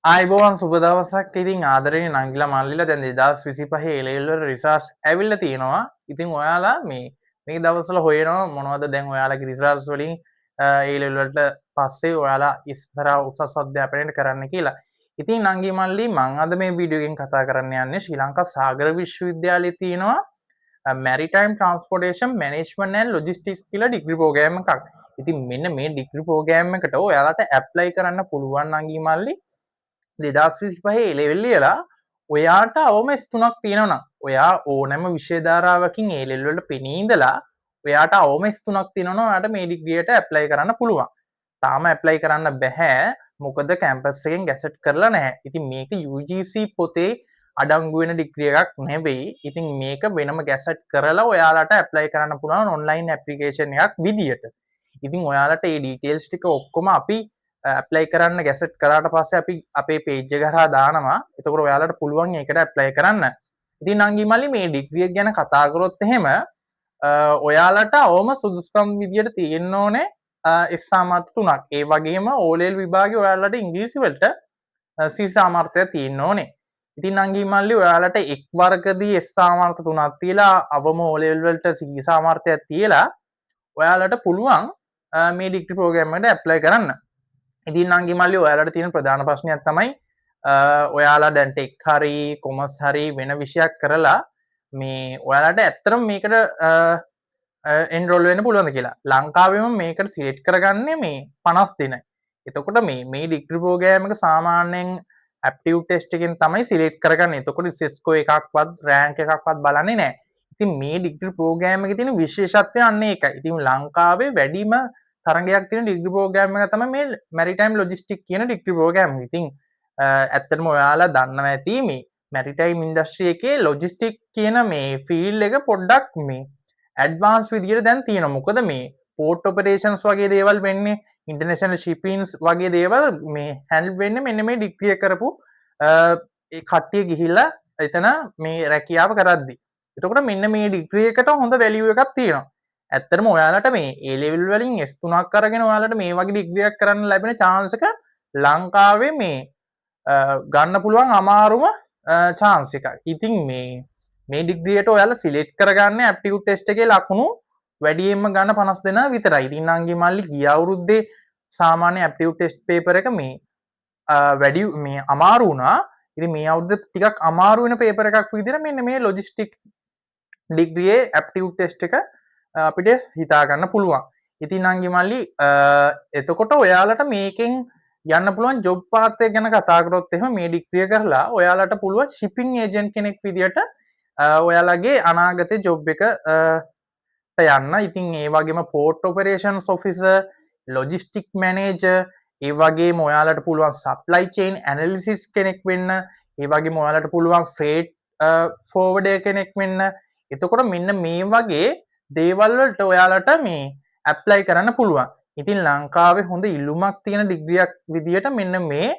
ආයුබෝවන්, සුබ දවසක්. ඉතින් ආදරණීය නංගිලා මල්ලිලා, දැන් 2025 ඒ ලෙවල් වල රිසල්ට්ස් ඇවිල්ලා තියෙනවා. ඉතින් ඔයාලා මේ මේ දවස්වල හොයනවා මොනවද දැන් ඔයාලගේ රිසල්ට්ස් වලින් ඒ ලෙවල් වලට පස්සේ ඔයාලා ඉස්සරහා උසස් අධ්‍යාපනයට කරන්න කියලා. ඉතින් නංගි මල්ලි, මං අද මේ වීඩියෝ එකෙන් කතා කරන්න යන්නේ ශ්‍රී ලංකා සාගර විශ්වවිද්‍යාලයේ තියෙනවා Maritime Transportation Management and Logistics කියලා ඩිග්‍රී ප්‍රෝග්‍රෑම් එකක්. ඉතින් මෙන්න මේ ඩිග්‍රී ප්‍රෝග්‍රෑම් එකට ඔයාලට ඇප්ලයි කරන්න පුළුවන් නංගි මල්ලි, 2025 ඒ ලෙවල් ලියලා ඔයාට අවම S තුනක් තියෙනවා නම්, ඔයා ඕනෑම විෂය ධාරාවකින් ඒ ලෙවල් වලට පෙනී ඉඳලා ඔයාට අවම S තුනක් තියෙනවා නම් ඔයාට මේ ඩිග්‍රියට ඇප්ලයි කරන්න පුළුවන්. තාම ඇප්ලයි කරන්න බැහැ. මොකද කැම්පස් එකෙන් ගැසට් කරලා නැහැ. ඉතින් මේක UGC පොතේ අඩංගු වෙන ඩිග්‍රී එකක් නෙවෙයි. ඉතින් මේක වෙනම ගැසට් කරලා ඔයාලට ඇප්ලයි කරන්න පුළුවන් ඔන්ලයින් ඇප්ලිකේෂන් එකක් විදියට. ඉතින් ඔයාලට මේ ඩීටේල්ස් ටික ඔක්කොම අපි ඇප්ලයි කරන්න ගැසට් කරාට පස්සේ අපි අපේ පේජ් එක හරහා දානවා. එතකොට ඔයාලට පුළුවන් ඒකට ඇප්ලයි කරන්න. ඉතින් නංගි මල්ලි, මේ ඩිග්‍රී එක ගැන කතා කරොත් එහෙම ඔයාලට අවම සුදුසුකම් විදියට තියෙන්න ඕනේ S සාමර්ථ්‍ය තුනක්. ඒ වගේම O level විභාගේ ඔයාලට ඉංග්‍රීසි වලට C සාමර්ථ්‍යයක් තියෙන්න ඕනේ. ඉතින් නංගි මල්ලි, ඔයාලට එක් වර්ගදී S සාමර්ථ්‍ය තුනක් තියලා අවම O level වලට C සාමර්ථ්‍යයක් තියලා ඔයාලට පුළුවන් මේ ඩිග්‍රී ප්‍රෝග්‍රෑම් එකට ඇප්ලයි කරන්න. ඉතින් නංගි මල්ලි, ඔයාලට තියෙන ප්‍රධාන ප්‍රශ්නයක් තමයි ඔයාලා දැන් ටෙක් හරි කොමර්ස් හරි වෙන විෂයක් කරලා මේ ඔයාලට ඇත්තටම මේකට එන්රෝල් වෙන්න පුළුවන්ද කියලා. ලංකාවෙම මේකට සිලෙක්ට් කරගන්නේ මේ 50 දෙනයි. එතකොට මේ මේ ඩිග්‍රී ප්‍රෝග්‍රෑම් එක සාමාන්‍යයෙන් ඇප්ටිටියුඩ් ටෙස්ට් එකෙන් තමයි සිලෙක්ට් කරගන්නේ. එතකොට ස්කෝර් එකක්වත් රෑන්ක් එකක්වත් බලන්නේ නැහැ. ඉතින් මේ ඩිග්‍රී ප්‍රෝග්‍රෑම් එකේ තියෙන විශේෂත්වය අන්න ඒකයි. ඉතින් ලංකාවේ වැඩිම තරගයක් තියෙන ඩිග්‍රී ප්‍රෝග්‍රෑම් එක තමයි මේ මැරිටයිම් ලොජිස්ටික් කියන ඩිග්‍රී ප්‍රෝග්‍රෑම් එක. ඉතින් ඇත්තටම ඔයාලා දන්නවා ඇති මේ මැරිටයිම් ඉන්ඩස්ට්‍රි එකේ ලොජිස්ටික් කියන මේ ෆීල්ඩ් එක පොඩ්ඩක් මේ ඇඩ්වාන්ස් විදියට දැන් තියෙනවා. මොකද මේ පෝට් ඔපරේෂන්ස් වගේ දේවල් වෙන්නේ, ඉන්ටර්නැෂනල් ෂිපින්ස් වගේ දේවල් මේ හැන්ඩල් වෙන්නේ මෙන්න මේ ඩිග්‍රී එක කරපු ඒ කට්ටිය ගිහිල්ලා එතන මේ රැකියාව කරද්දි. එතකොට මෙන්න මේ ඩිග්‍රී එකට හොඳ වැලියු එකක් තියෙනවා. ඇත්තටම ඔයාලට මේ ඒ ලෙවල් වලින් S තුනක් අරගෙන ඔයාලට මේ වගේ ඩිග්‍රී එකක් කරන්න ලැබෙන චාන්ස් එක ලංකාවේ මේ ගන්න පුළුවන් අමාරුම චාන්ස් එකක්. ඉතින් මේ මේ ඩිග්‍රියට ඔයාලා සිලෙක්ට් කරගන්න ඇප්ටිටියුඩ් ටෙස්ට් එකේ ලකුණු වැඩියෙන්ම ගන්න 50 දෙනා විතරයි. ඉතින් නංගි මල්ලි, ගිය අවුරුද්දේ සාමාන්‍ය ඇප්ටිටියුඩ් ටෙස්ට් පේපර් එක මේ වැඩි මේ අමාරු වුණා. ඉතින් මේ අවුරුද්ද ටිකක් අමාරු වෙන පේපර් එකක් විදිහට මෙන්න මේ ලොජිස්ටික් ඩිග්‍රියේ ඇප්ටිටියුඩ් ටෙස්ට් එක අපිට හිතා ගන්න පුළුවන්. ඉතින් නංගි මල්ලි, එතකොට ඔයාලට මේකෙන් යන්න පුළුවන් ජොබ් පාත් එක ගැන කතා කරොත් එහෙම, මේ ඩිග්‍රිය කරලා ඔයාලට පුළුවන් ෂිපින් ඒජන්ට් කෙනෙක් විදියට ඔයාලගේ අනාගතේ ජොබ් එක යන්න. ඉතින් ඒ වගේම port operations officer, logistic manager, ඒ වගේම ඔයාලට පුළුවන් සප්ලයි චේන් ඇනලිසිස් කෙනෙක් වෙන්න, ඒ වගේම ඔයාලට පුළුවන් ෆ්‍රේට් ෆෝවර්ඩර් කෙනෙක් වෙන්න. එතකොට මෙන්න මේ වගේ දේවල් වලට ඔයාලට මේ ඇප්ලයි කරන්න පුළුවන්. ඉතින් ලංකාවේ හොඳ ඉල්ලුමක් තියෙන ඩිග්‍රියක් විදියට මෙන්න මේ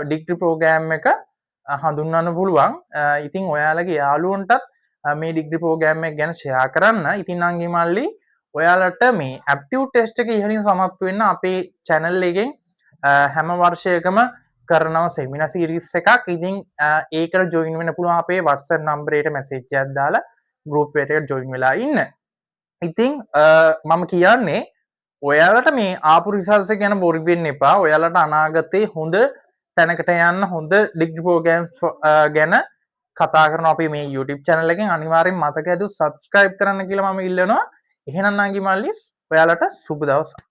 ඩිග්‍රී ප්‍රෝග්‍රෑම් එක හඳුන්වන්න පුළුවන්. ඉතින් ඔයාලගේ යාළුවන්ටත් මේ ඩිග්‍රී ප්‍රෝග්‍රෑම් එක ගැන ෂෙයා කරන්න. ඉතින් නංගි මල්ලි, ඔයාලට මේ ඇප්ටිටියුඩ් ටෙස්ට් එක ඉහළින් සමත් වෙන්න අපේ චැනල් එකෙන් හැම වර්ෂයකම කරනවා සෙමිනාර් සීරීස් එකක්. ඉතින් ඒකට ජොයින් වෙන්න පුළුවන් අපේ WhatsApp නම්බරයට මැසේජ් එකක් දාලා ගෲප් එකට ජොයින් වෙලා ඉන්න. ඉතින් මම කියන්නේ ඔයාලට මේ ආපු රිසල්ට්ස් එක ගැන වොරි වෙන්න එපා. ඔයාලට අනාගතේ හොඳ තැනකට යන්න හොඳ ඩිග්‍රී ප්‍රෝග්‍රෑම්ස් ගැන කතා කරනවා අපි මේ YouTube channel එකෙන්. අනිවාර්යෙන් මතක ඇතුව subscribe කරන්න කියලා මම ඉල්ලනවා. එහෙනම් නංගි මල්ලි, ඔයාලට සුබ දවසක්.